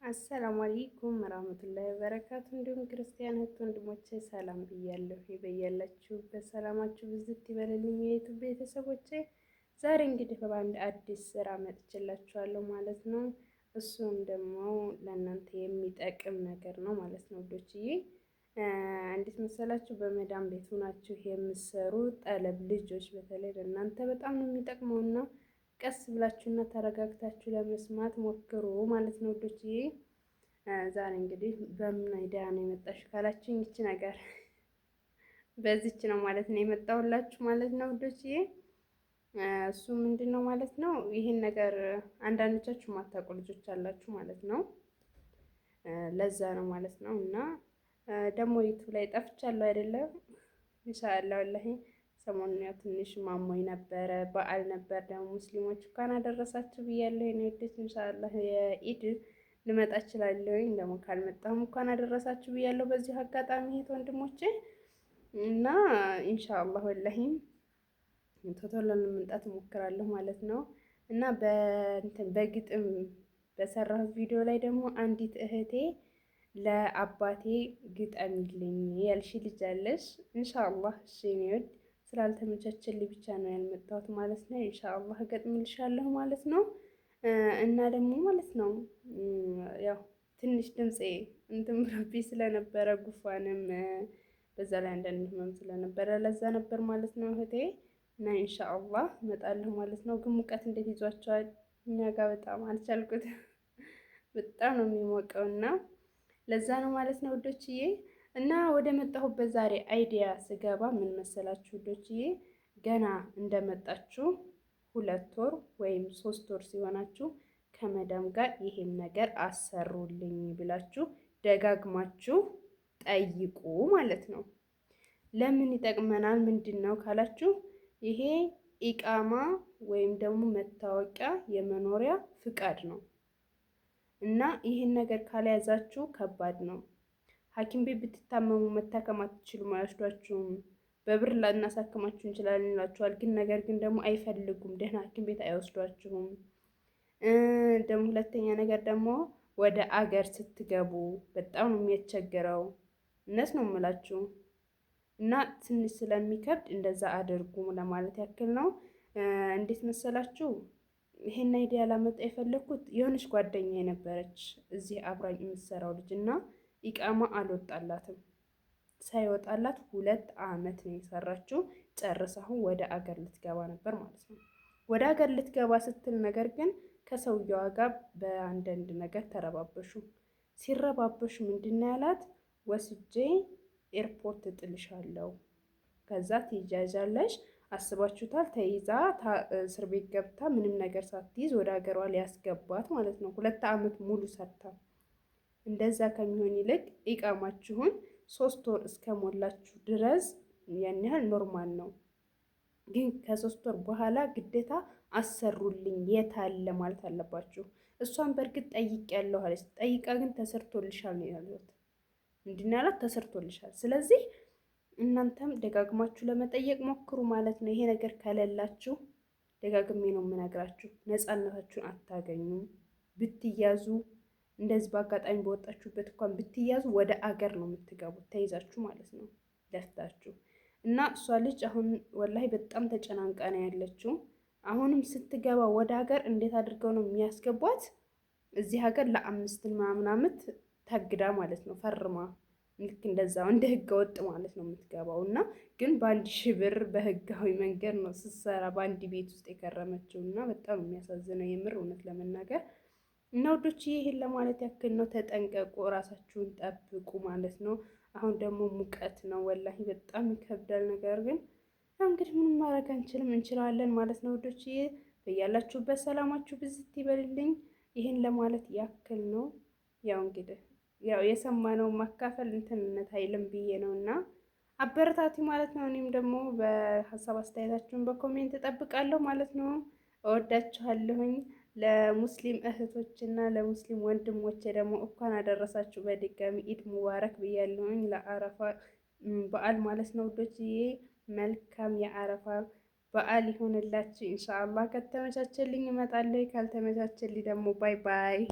السلام عليكم ورحمة الله وبركاته። እንዲሁም ክርስቲያን እህት ወንድሞቼ ሰላም ብያለሁ። በያላችሁበት ሰላማችሁ ብዝት ይበልልኝ የ YouTube ቤተሰቦቼ። ዛሬ እንግዲህ በአንድ አዲስ ስራ መጥቼላችኋለሁ ማለት ነው። እሱም ደግሞ ለእናንተ የሚጠቅም ነገር ነው ማለት ነው ውዶችዬ። እንዴት መሰላችሁ? በመዳም ቤት ሆናችሁ የምትሰሩ ጠለብ ልጆች በተለይ ለእናንተ በጣም ነው የሚጠቅመውና ቀስ ብላችሁና ተረጋግታችሁ ለመስማት ሞክሩ ማለት ነው ውዶችዬ። ዛሬ እንግዲህ በምን idea ነው የመጣሽ ካላችሁኝ ይቺ ነገር በዚች ነው ማለት ነው የመጣሁላችሁ ማለት ነው ውዶችዬ። እሱ ምንድን ነው ማለት ነው፣ ይህን ነገር አንዳንዶቻችሁ ማታውቁ ልጆች አላችሁ ማለት ነው። ለዛ ነው ማለት ነው። እና ደግሞ YouTube ላይ ጠፍቻለሁ አይደለም። ኢንሻአላህ ወላሂ ሰሞኑን ያው ትንሽ ማሞኝ ነበረ፣ በዓል ነበር ደግሞ ሙስሊሞች እንኳን አደረሳችሁ ብያለሁ። የኔ ውዶች ኢንሻአላህ የኢድ ልመጣ እችላለሁኝ። ደግሞ ካልመጣሁም እንኳን አደረሳችሁ ብያለሁ በዚሁ አጋጣሚ እህት ወንድሞቼ እና ኢንሻአላህ ወላሂ ቶሎ ለመምጣት እሞክራለሁ ማለት ነው። እና በእንትን በግጥም በሰራሁት ቪዲዮ ላይ ደግሞ አንዲት እህቴ ለአባቴ ግጠሚልኝ ያልሽ ልጅ አለሽ። ኢንሻአላህ እሺ የኔ ውድ ስላልተመቻቸልኝ ብቻ ነው ያልመጣሁት ማለት ነው። ኢንሻአላህ እገጥምልሻለሁ ማለት ነው። እና ደግሞ ማለት ነው ያው ትንሽ ድምፄ እንትን ብሎብኝ ስለነበረ ጉፋንም በዛ ላይ አንዳንድ ህመም ስለነበረ ለዛ ነበር ማለት ነው እህቴ። እና ኢንሻአላህ እመጣለሁ ማለት ነው። ግን ሙቀት እንዴት ይዟቸዋል? እኛ ጋር በጣም አልቻልኩት። በጣም ነው የሚሞቀው እና ለዛ ነው ማለት ነው ውዶችዬ። እና ወደ መጣሁበት ዛሬ idea ስገባ ምን መሰላችሁ ውዶችዬ፣ ገና እንደመጣችሁ 2 ወር ወይም 3 ወር ሲሆናችሁ ከመዳም ጋር ይሄን ነገር አሰሩልኝ ብላችሁ ደጋግማችሁ ጠይቁ ማለት ነው። ለምን ይጠቅመናል? ምንድን ነው ካላችሁ ይሄ ኢቃማ ወይም ደግሞ መታወቂያ የመኖሪያ ፍቃድ ነው እና ይህን ነገር ካልያዛችሁ ከባድ ነው። ሐኪም ቤት ብትታመሙ መታከም አትችሉም፣ አይወስዷችሁም። በብር ላናሳክማችሁ እንችላለን ይሏችኋል። ግን ነገር ግን ደግሞ አይፈልጉም፣ ደህና ሐኪም ቤት አይወስዷችሁም። ደግሞ ሁለተኛ ነገር ደግሞ ወደ አገር ስትገቡ በጣም ነው የሚያስቸግረው። እነስ ነው የምላችሁ እና ትንሽ ስለሚከብድ እንደዛ አድርጉ ለማለት ያክል ነው። እንዴት መሰላችሁ? ይሄን idea ላመጣ የፈለግኩት የሆነች ጓደኛ የነበረች እዚህ አብራኝ የምትሰራው ልጅ እና ኢቃማ አልወጣላትም። ሳይወጣላት 2 አመት ነው የሰራችው። ጨርሳ አሁን ወደ አገር ልትገባ ነበር ማለት ነው። ወደ አገር ልትገባ ስትል ነገር ግን ከሰውየዋ ጋር በአንዳንድ ነገር ተረባበሹ። ሲረባበሹ ምንድን ነው ያላት? ወስጄ ኤርፖርት እጥልሻለሁ፣ ከዛ ትይዣዣለሽ። አስባችሁታል? ተይዛ እስር ቤት ገብታ ምንም ነገር ሳትይዝ ወደ ሀገሯ ሊያስገባት ማለት ነው። 2 አመት ሙሉ ሰርታ እንደዛ ከሚሆን ይልቅ ኢቃማችሁን 3 ወር እስከሞላችሁ ድረስ ያን ያህል normal ነው። ግን ከ3 ወር በኋላ ግዴታ አሰሩልኝ የት አለ ማለት አለባችሁ። እሷን በእርግጥ ጠይቄያለሁ አለች። ጠይቃ ግን ተሰርቶልሻል ነው ያሉት። ምንድን ነው ያላት? ተሰርቶልሻል። ስለዚህ እናንተም ደጋግማችሁ ለመጠየቅ ሞክሩ ማለት ነው። ይሄ ነገር ከሌላችሁ ደጋግሜ ነው የምነግራችሁ፣ ነፃነታችሁን አታገኙም። ብትያዙ እንደዚህ በአጋጣሚ በወጣችሁበት እንኳን ብትያዙ ወደ አገር ነው የምትገቡት፣ ተይዛችሁ ማለት ነው ለፍታችሁ እና እሷ ልጅ አሁን ወላሂ በጣም ተጨናንቃ ነው ያለችው። አሁንም ስትገባ ወደ ሀገር እንዴት አድርገው ነው የሚያስገቧት? እዚህ ሀገር ለአምስት ምናምን ዓመት ታግዳ ማለት ነው ፈርማ፣ ልክ እንደዛ እንደ ህገ ወጥ ማለት ነው የምትገባው። እና ግን በ1,000 ብር በህጋዊ መንገድ ነው ስትሰራ በአንድ ቤት ውስጥ የከረመችው። እና በጣም የሚያሳዝነው የምር እውነት ለመናገር። እና ውዶች ይሄን ለማለት ያክል ነው። ተጠንቀቁ፣ እራሳችሁን ጠብቁ ማለት ነው። አሁን ደግሞ ሙቀት ነው ወላሂ በጣም ይከብዳል። ነገር ግን እንግዲህ ምንም ማድረግ አንችልም፣ እንችለዋለን ማለት ነው ውዶች። በያላችሁበት ሰላማችሁ ብዝት ይበልልኝ። ይህን ለማለት ያክል ነው። ያው እንግዲህ ያው የሰማነው ማካፈል እንትንነት አይልም ብዬ ነው እና አበረታቱ ማለት ነው። እኔም ደግሞ በሀሳብ አስተያየታችሁን በ comment እጠብቃለሁ ማለት ነው። እወዳችኋለሁኝ። ለሙስሊም እህቶች እና ለሙስሊም ወንድሞቼ ደግሞ እንኳን አደረሳችሁ በድጋሚ ኢድ ሙባረክ ብያለሁኝ። ለአረፋ በዓል ማለት ነው ውዶችዬ፣ መልካም የአረፋ በዓል ይሆንላችሁ ኢንሻአላህ። ከተመቻቸልኝ እመጣለሁ፣ ካልተመቻቸልኝ ደግሞ bye bye።